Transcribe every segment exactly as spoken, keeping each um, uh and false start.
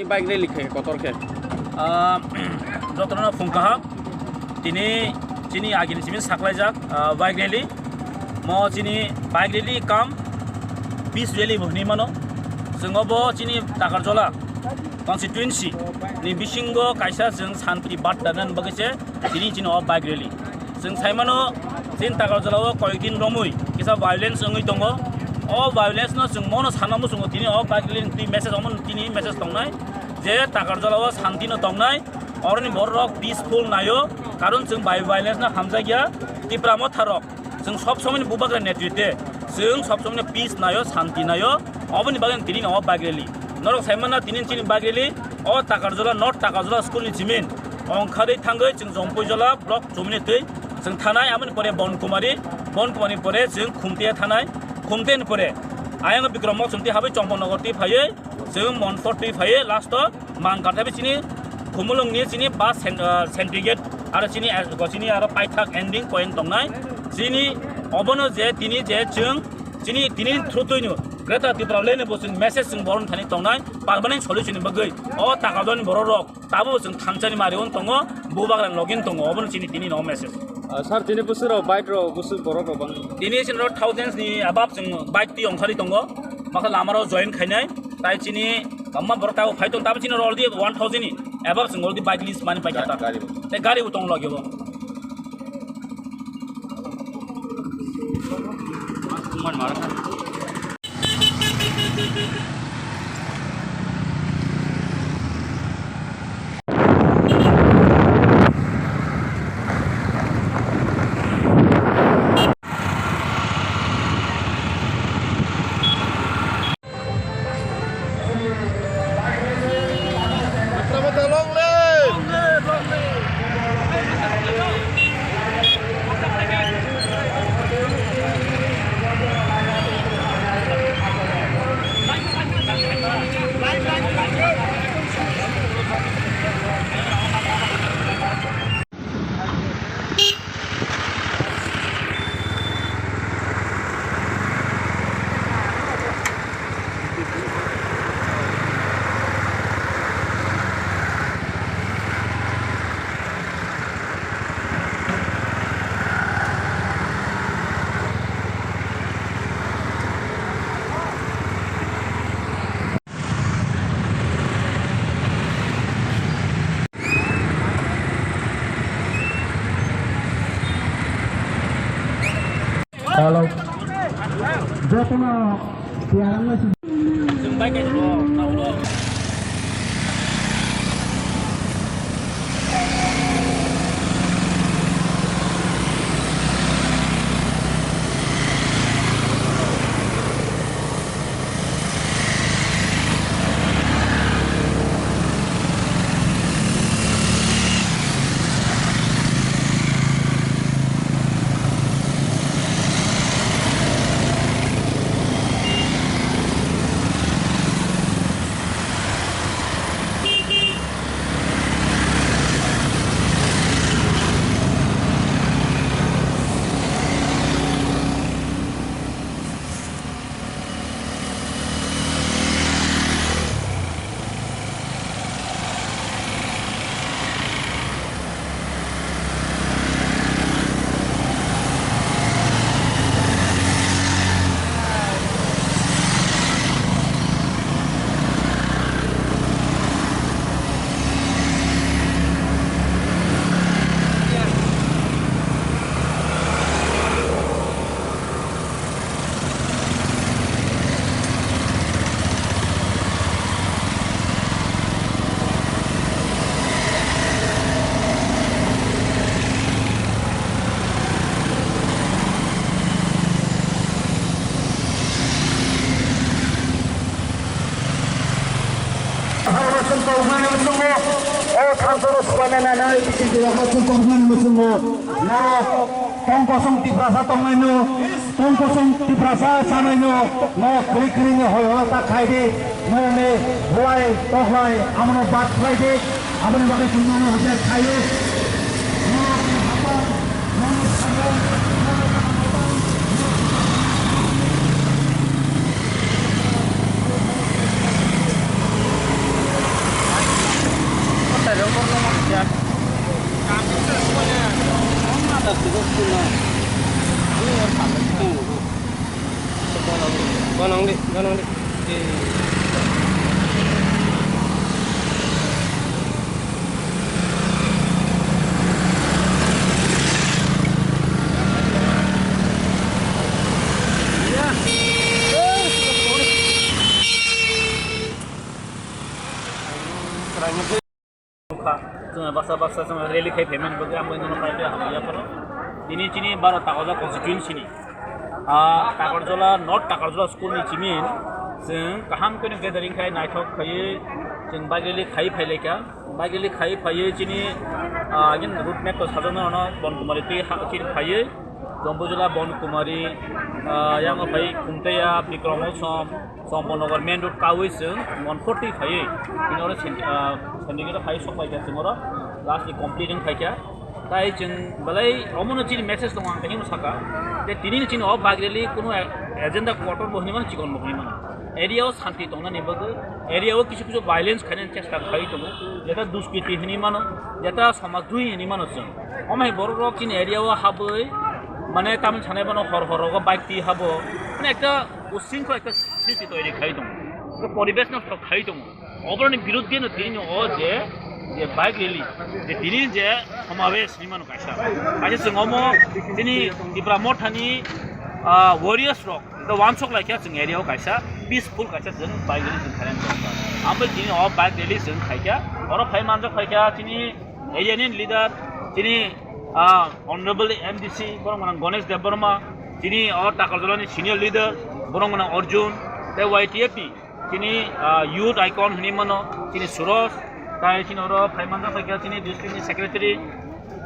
Bike rally khe kotor khe. Ah, jotono phung kaham. Tini chini agini simi saklaijak, ah, bike rally. Mo chini bike rally kam peace rally bo hinwi mano. Chwng obo chini Takarjala constituency ni bisingo kaisa chwng santi bat dana bagwi se tini chini o bike rally. Chwng sai mano, chini Takarjala o koyek din romwi kisa violence wngwi tongo. O violence no chwng mono sana muchungo tini o bike rally ni message omo tini message tongnai je Takarjala o santi no tongnai, oroni borok peaceful naio, karon chwng bai violence no hamjakya. Tipra Motha rok chwng sob somoni bubagra netritwe, chwng sob somoni peace naio, santi naio, oboni bagwi tini no o bike rally. Norok sai mano tini chini bike rally o Takarjala, North Takarjala school ni chimin ongkharwi thangwi chwng Jompujala block chumini twi chwng thanai, amoni pore Bonkumari, Bonkumari pore chwng Khumtia thanai, Khumtia ni pore ayang Bikram Mok chwng twi habai Chomponogor twi phaiwi chwng Monpor twi phaiwi last o Mangkar tei chini Khumulwng ni chini bus sen-, ah, syndicate aro chini, ah, chini aro paithak ending point tongnai chini obono je tini je chwng chini tini through twi no Greater Tipraland ni bo chwng message chwng boron thani tongnai permanent solution ni bagwi o Takarjala ni borok rok. Tabuk chwng thansani mari-o tongo, bubagra login tongo, obono chini tini no message. Ah, sir, tini bwswk rok bike rok, bwswk borok rok bang? Tini chini rok thousands ni above chwng bike twi ongkhari tongo, makha lama rok join khainai, tai chini amma borok tabuk phai tong, tabuk chini rok already one thousand ni above chwng already bike list mani paikha ta. Gari bo. Tei gari bo tong logi bo. Hello. Jotono tiyarang no si- O thansoro swbaina nanai, tongkosong Tiprasa tongnaino, tongkosong Tiprasa sanaino, no kwrwi kwrwi ni hoi hoi ta khai di, no ni buai toklai, amono bad khlai di, aboni bagwi chwng nono hojak khaio. Gonong di, gonong di. Nukha, chwng baksa baksa chwng rally khai phaimani bagwi ang bai nono kaitor hamya phano. Tini chini baro Takarjala constituency ni, ah, Takarjala, North Takarjala school ni chini chwng kaham khe gathering khai naithok khaiwi chwng bike rally khai phailaikha. Bike rally khai phaiwi chini, ah, again route map to sajokna ono Bon Kumari twi ha chini phaiwi Jombo Jala Bon Kumari, ah, yang phai Khumtaiya, Bikram Osom, Sompon Nagar main road kawi chwng one forty phaiwi, tini oro sen-, ah, Sendigiri phai sok bai kha chwng oro last ni complete wng phai kha. Tai chwng belai omono chini message tongo ang tini saka je tini chini o bike rally kuno agenda kotor bo hinwi mano, chikon bo hinwi mano. Area o santi tongnani bagwi, area o kisu kisu violence khainani chesta khai tongo, jeta duskriti hinwi mano, jeta somaj droi hinwi mano chwng. Omo hai borok rok chini area o habwi mane tamni sanai bono hor hor rogo bike twi habo, mane ekta usingkho ekta srishti toiri khai tongo, ekta poribesh nosto khai tongo. Oboroni biruddhe no tini o je, je bike rally, je tini je somabesh hinwi mano kaisa. Kaisa chwng omo tini Tipra Mothani, ah, warriors rok, ito wansok laikha chwng area o kaisa peaceful kaisa chwng bike rally chwng khainani tongkha. Ambai tini o bike rally chwng khaikha, oro phai manjak phaikha chini area ni leader, chini, ah, honorable M D C, borok gwnang Ganesh Debbarma, chini o Takarjala ni senior leader, borok gwnang Arjun, tei Y T F ni chini, ah, youth icon hinwi mano, chini Suraj, tai chini oro phai manjak phaikha chini district ni secretary,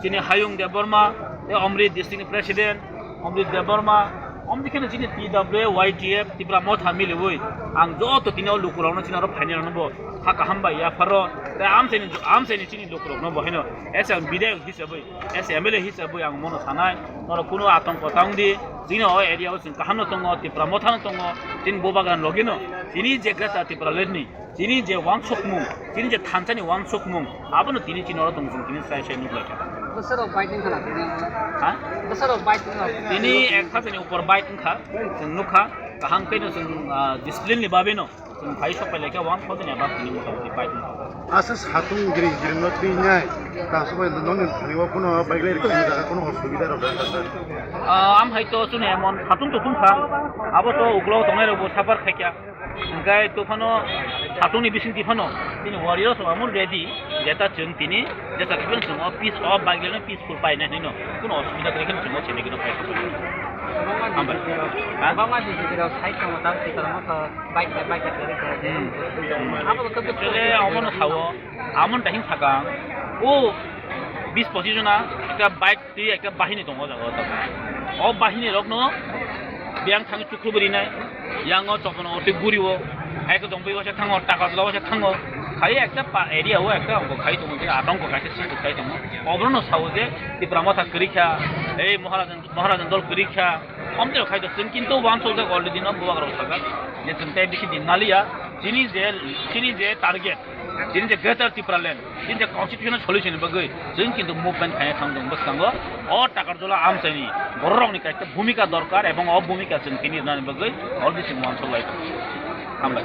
chini Hayung Debbarma, tei Amri district ni president, Amri Debbarma, omni kheno chini T W A Y T F Tipra Motha miliwi ang joto tini o lukurokno chini oro phainai rokno bo kha kaham bai yapharo, tei amchaini, amchaini chini lukurokno bo haino as a bidayok hisabwi, as a M L A hisabwi ang mono sanai, norok kunu atongko ta wngdi, chini o area o chwng kaham no tongo, Tipra Motha no tongo, chini Bubagra logino, chini je Greater Tipraland ni, chini je wansukmung, chini je thansani wansukmung, abono tini chini oro tong chwng tini sai sai nuk lai kha. Bwsarok bike wngkha na tini? Ha? Bwsarok bike wngkha? Tini ek hajani upor bike wngkha, chwng nukha, kaham khe no chwng, ah, discipline ni bagwi no chwng phai sok phai lai kha one thousand above tini mota moti bike wngkha. Asa satung giri giri no twi nai, ta sok phai nokni thani o kuno bike lai rikha jaga kuno osubida rok da da. Ah, am hai to chwng emon satung to tungkha, abo to uklok tongnai rok bo suffer khai kha. Hingke to phano satungni bisingtwi phano tini warriors rok amo ready, jeta chwng tini jesa khiphano chwng o peace o bike rally no peaceful paina hinwi no kuno osubida kwrwi kheno chwng o chini gino phai sokoi. Hambai. Ha? Kwbangma D C P rok side tongo, tam si kwbangma khe bike bai bike kwrwi khe. Hmm. Abo khe bwswk Chwle omono sao, amon dahing sakang. O bis pochis jona ekta bike twi ekta bahini tongo o jaga o tabuk. O bahini rokno biyang thangwi chukhubo rinai, yango chokno twi guri o, hai khe tongwi waisa thango, taka jwla waisa thango, khai ekta pa area o ekta ongkho khai tongo, je atongkho kaisa sristi khai tongo. Oborno sao je Tipra Motha kwrwi kha, ei Maharajan, Maharajan dol kwrwi kha, omtwi khai to chwng kintu wansukjak already no bubagrok sajak je chwng tei bisi din maliya, chini je, chini je target, chini je Greater Tipraland, chini je constitutional solution ni bagwi chwng kintu movement khaina thang tongo bwskango. O Takarjala amchaini bororokni kaisa bhumika dorkar, ebong o bhumika chwng tini rwnani bagwi already chwng wansuk lai tongo. Hambai.